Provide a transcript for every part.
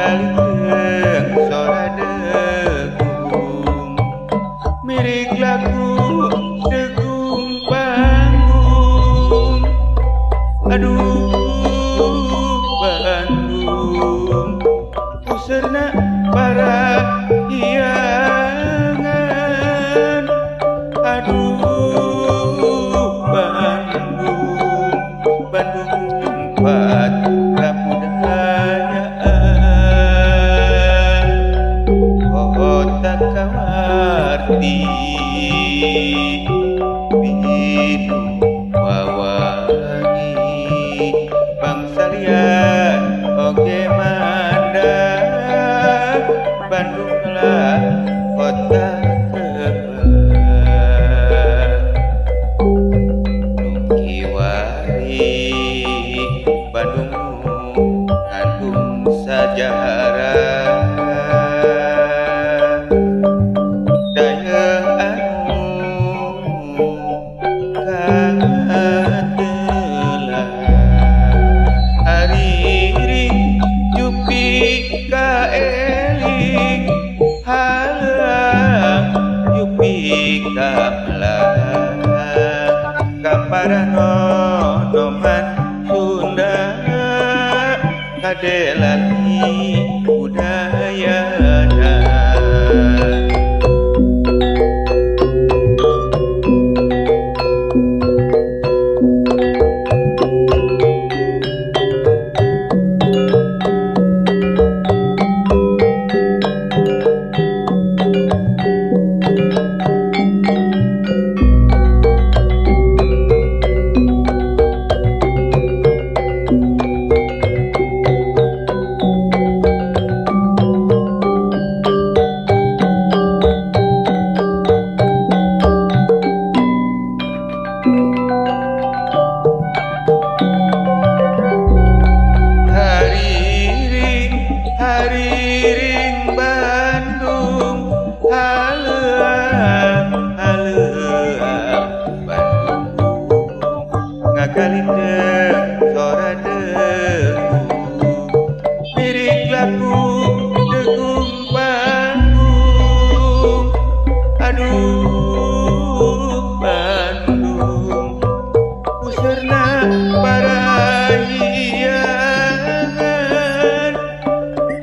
Ngagalindeng sora degung mirik lagu degung panggung. Aduh Bandung puserna para hiangan. Aduh Bandung, Bandung tempat kabudayaan, kota kawarti binu wawangi bangsa lian oge mandah. Bandung lah kota kebang nu kiwari. Bandung ngandung sajarah daya anu katelah. Hariring jupi ka eling halang jupi ka melang kaparanonoman Sunda kadelani budayana. Hariring Bandung haleuang haleuang Bandung ngagalindeng sora degung mirik lagu degung panggung. Aduh Bandung puserna para hiangan.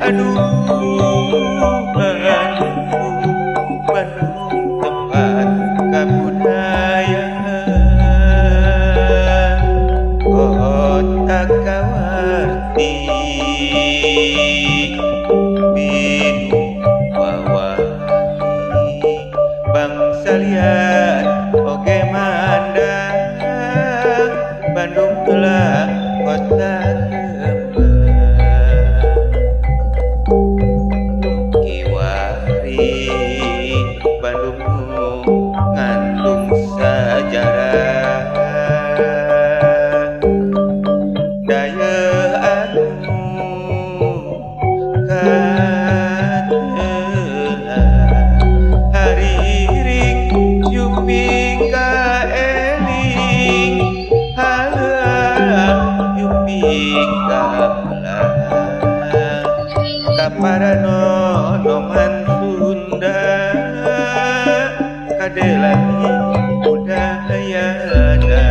Aduh Bandung, Bandung tempat kabudayaan, kota kawarti binu wawangi bangsa lian oge mandang. Bandung telah kota Bandung ngandung sajarah daya anu katelah. Hariring jupi ka eling halang jupi ka melang kaparanonoman Sunda kadelani budayana.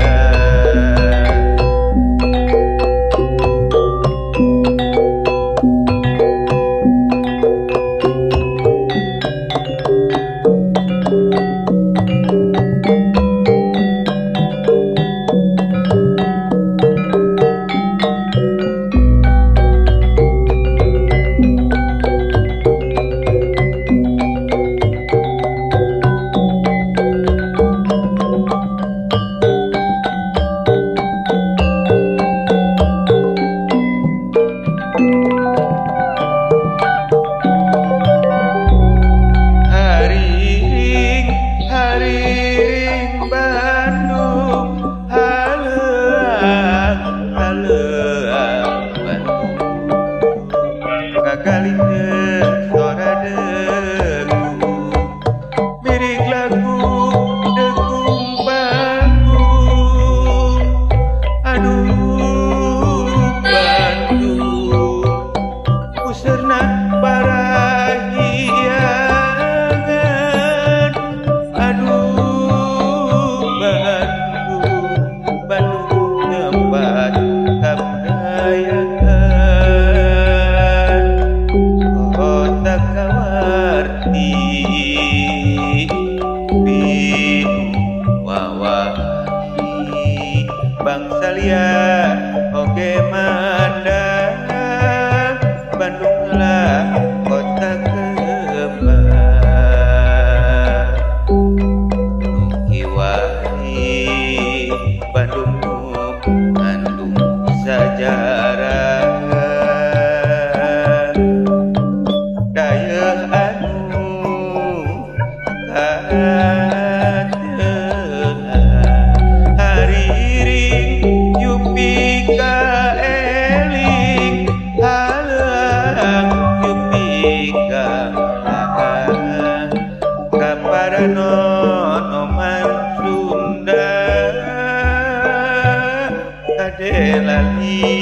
Hariring Bandung haleuang haleuang Bandung ngagalindeng sora degung mirik lagu degung panggung. Aduh Bandung. serna parahiangan. Aduh Bandung, Bandung tempat kabudayaan, kota kawarti pinu wawahi bangsa liar oge mandang. Bandung lah kota kembang nu kiwari, Bandung nu ngandung sajarah. Dayeuh anu kateunah hariring yupi ka eling halang yupi ka melang kaparanonoman Sunda kade lali.